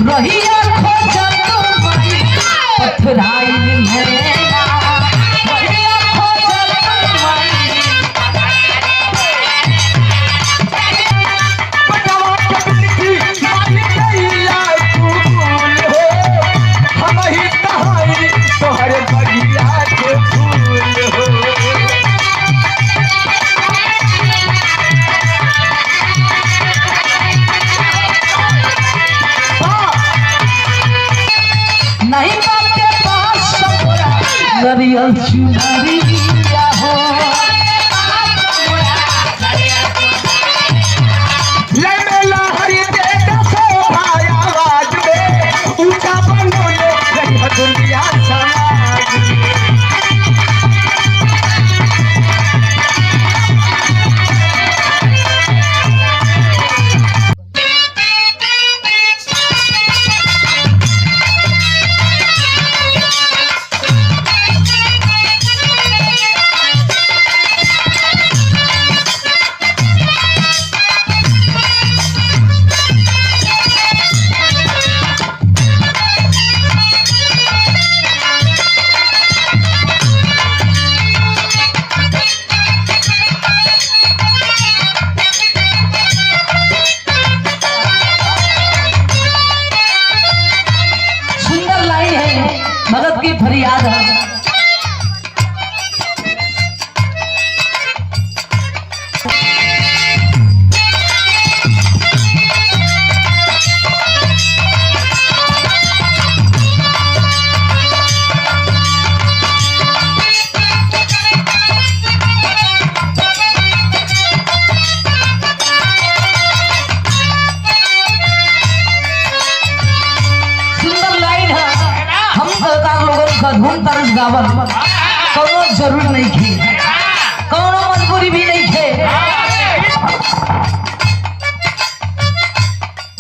रहिया खोजत माई पथराइल नैना, रहिया खोजत माई। बटवा के बिनती माई कैला कबूल हो, हम ही तहाई तोहर बगिया के फूल हो। नहीं बाटे पास मोरा नरियल चुनरिया हो। लमेला हरि दे शोभा आवाज में, ऊंचा बनोले रही दुनिया समाज में। सुंदर लाइन है, भगत की फरियाद है। सुंदर लाइन है। हम कलाकार लोगन का धुन तरस गावल कोनो जरूर नहीं थे, कोनो मजबूरी भी नहीं थे।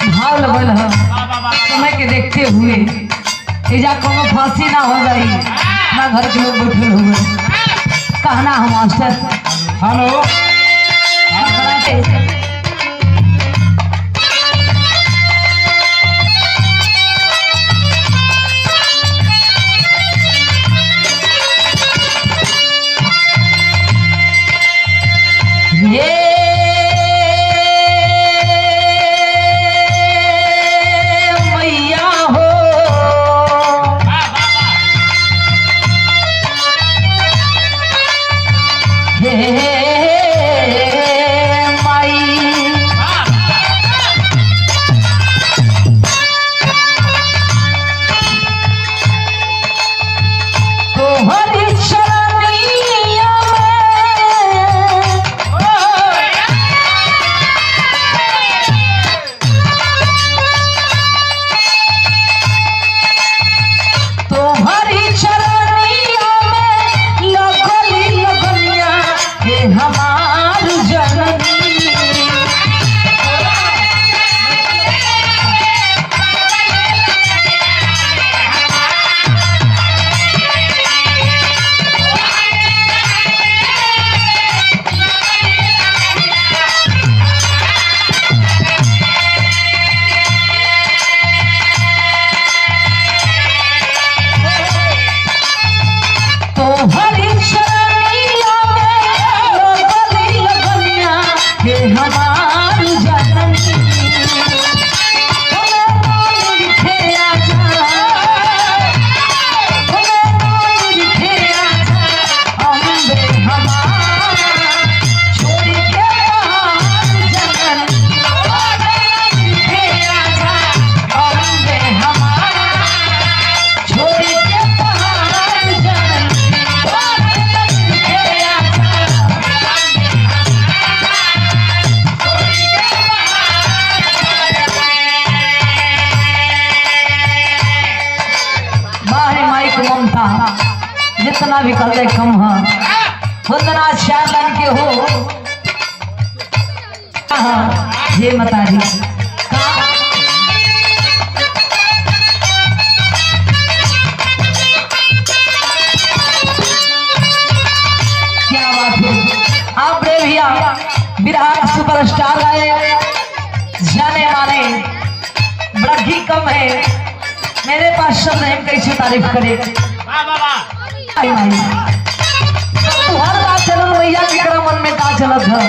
भाव लगल है समय के देखते हुए, एजा कोनो फांसी ना हो जाई ना घर के लोग बैठे हुए। कहना हम मास्टर हेलो ये मैया हो, हे माई, तोहरी चरनिया में तोहरी चरनिया में लगली लगनिया हे हमार जननी। तोहरी चरनिया में लगली लगनिया हे हमार जननी। तुम्हें नाम लिखे आजा, तुम्हें नाम लिखे आजा, अम्बे हमार छोड़ के पहाड़ जननी। नाम लिखे आजा, अम्बे हमार छोड़ के पहाड़ जननी। बाहरी माइक ममता जितना भी कर ले कम है, उतना चार लाइन के हो। हाँ, ये मता जी क्या बात है। आप बड़े भैया बिहार सुपरस्टार आए, जाने माने बड़ा घी कम है, मेरे पास शब्द नहीं, कैसे तारीफ करे। आई भाई, तुहर का चलन भैया, केकरा मन में का चलत है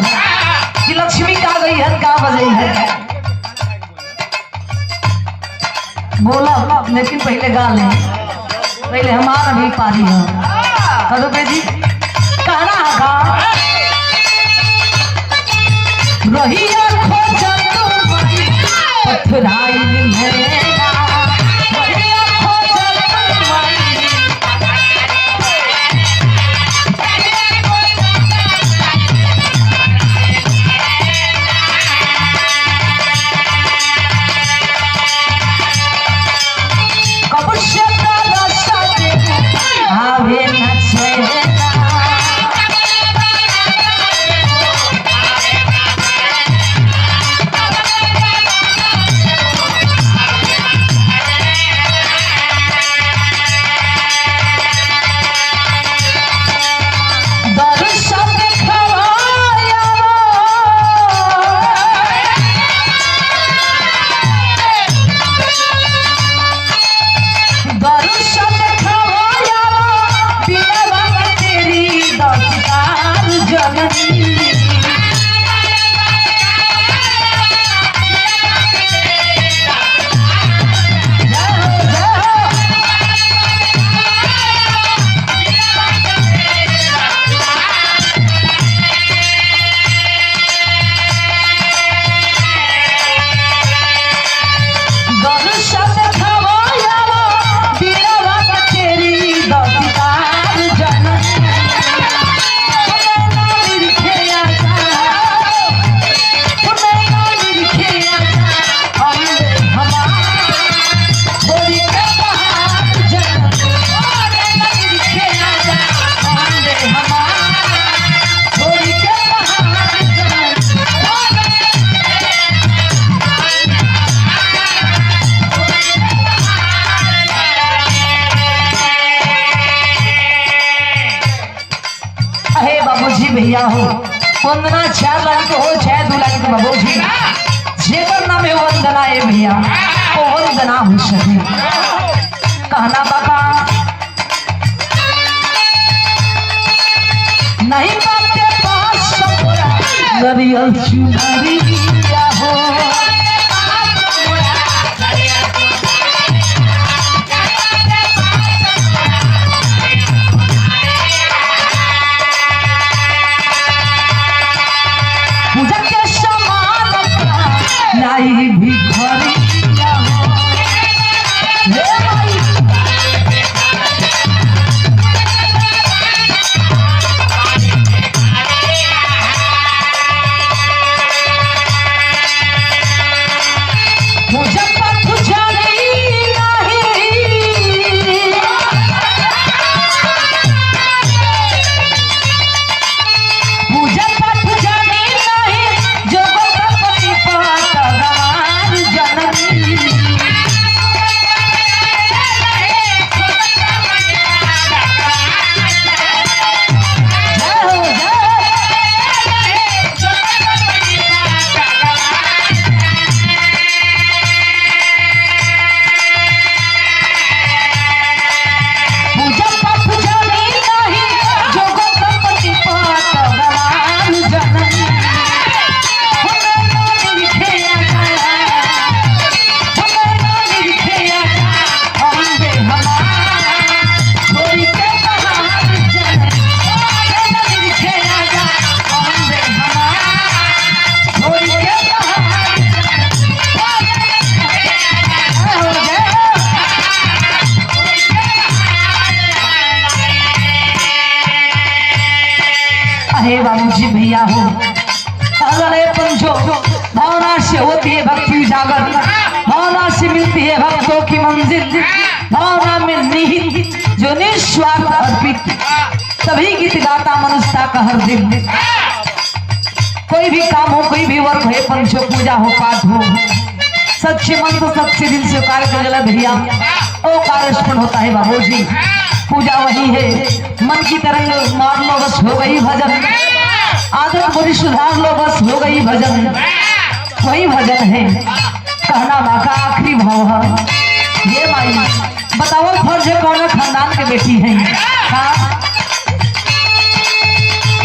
कि लक्ष्मी का गई हन, का बजई है, बोला, लेकिन पहले गा ले, पहले हमारा भी पारी है। कदो पे जी कहना है का रहिया खोजत माई पथराई नैना, रहिया खोजत माई। कब से तरसा देबू आवे न चैना। दर्शन खवाया दर्शन खवाया बिना तेरी दस्तार जननी। जय हो, जय हो। दर्शन खवाया बिना तेरी दस्तार जननी। अहे बाबूजी भैया हो, वंदना 4 लाख के हो, चाहे 2 लाख के, बाबूजी जेकर नाम है वंदना ए भैया, वो वंदना हो सके। कहना बाबा नहीं बाटे पास मोरा नरियल चुनरिया हो। पूजा के समान का लाई भिखरिया हो। हे माई, पूजा पाठ जानी नाही, पूजा पाठ जानी नाही, जो गणपति पाठ गवार जननी। जय हो, जय हो। पूजा पाठ जानी नाही, जो गणपति पाठ गवार जननी। हमें ना निरखिया जा, हमें ना निरखिया जा, अम्बे हमार छोड़ी के बहार जननी। हमें ना निरखिया जा, अम्बे हमार छोड़ी के बहार जननी। जय हो, जय हो। अरे बाबूजी भैया हो, अरे पंचो, भावना से होती है भक्ति उजागर, भावना से मिलती है भक्तों की मंजिल, भावना में निहित जो निस्वार्थ अर्पित, तभी गीत गाता मनुष्यता का हर दिल। कोई भी काम हो, कोई भी वर्क हो पंचो, पूजा हो, पाठ हो, सच्चे मन तो सच्चे दिल से कार्य कर भैया, ओ कार्य होता है बाबूजी। पूजा वही है, मन की तरंग मार लो बस हो गई भजन, आदत बुरी सुधार लो बस हो गई भजन, वही भजन है। कहना बा का आखिरी भाव है। ये माई बताओ फर्ज है कौन खानदान के बेटी है। हाँ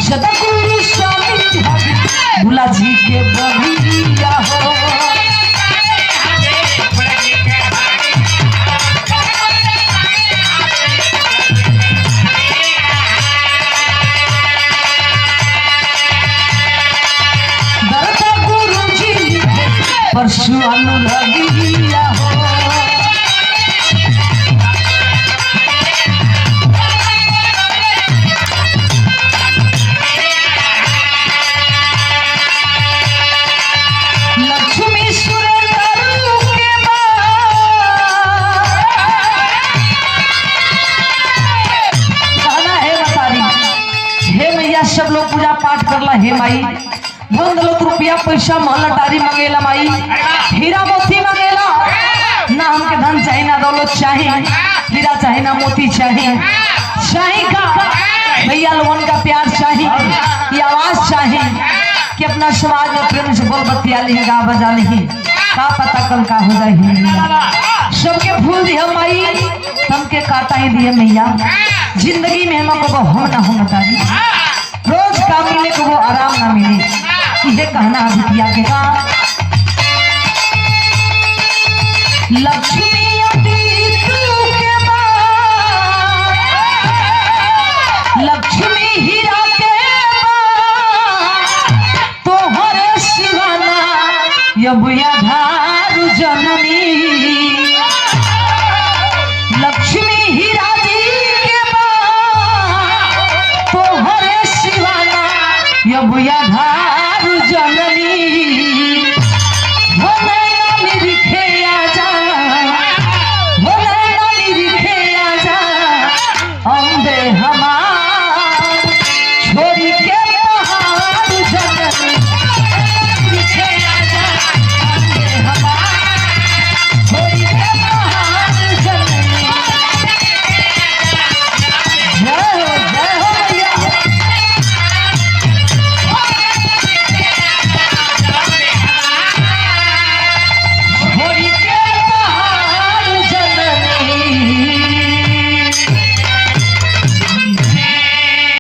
सतगुरु स्वामी हरि भुला जी के बगिया हो। दर्द गुरु जी परशु अनुरगिया हो। लक्ष्मी सुरेंद्र के कहना है बतारी हे मैया सब लोग पूजा पाठ करला हे माई, धन दौलत रुपया पैसा महल अटारी मंगेला माई, हीरा मोती मंगेला ना। हमके धन चाहिए ना दौलत चाहिए, हीरा चाहिए ना मोती चाहिए, चाहिए का भैया लोगन का प्यार चाहिए, ये आवाज चाहिए कि अपना समाज में प्रेम से बोल बतिया ली, गा बजा ली, का पता कल का हो जाए। सबके फूल दिया माई, हमके काटा ही दिए मैया। जिंदगी में हमको वो हो ना हो मतारी, रोज का मिले को वो आराम ना मिले, ये कहना बिटिया के का। लक्ष्मी अतीत के बाद, लक्ष्मी हीरा के बाद, तोहरे सिवाना यब आधार।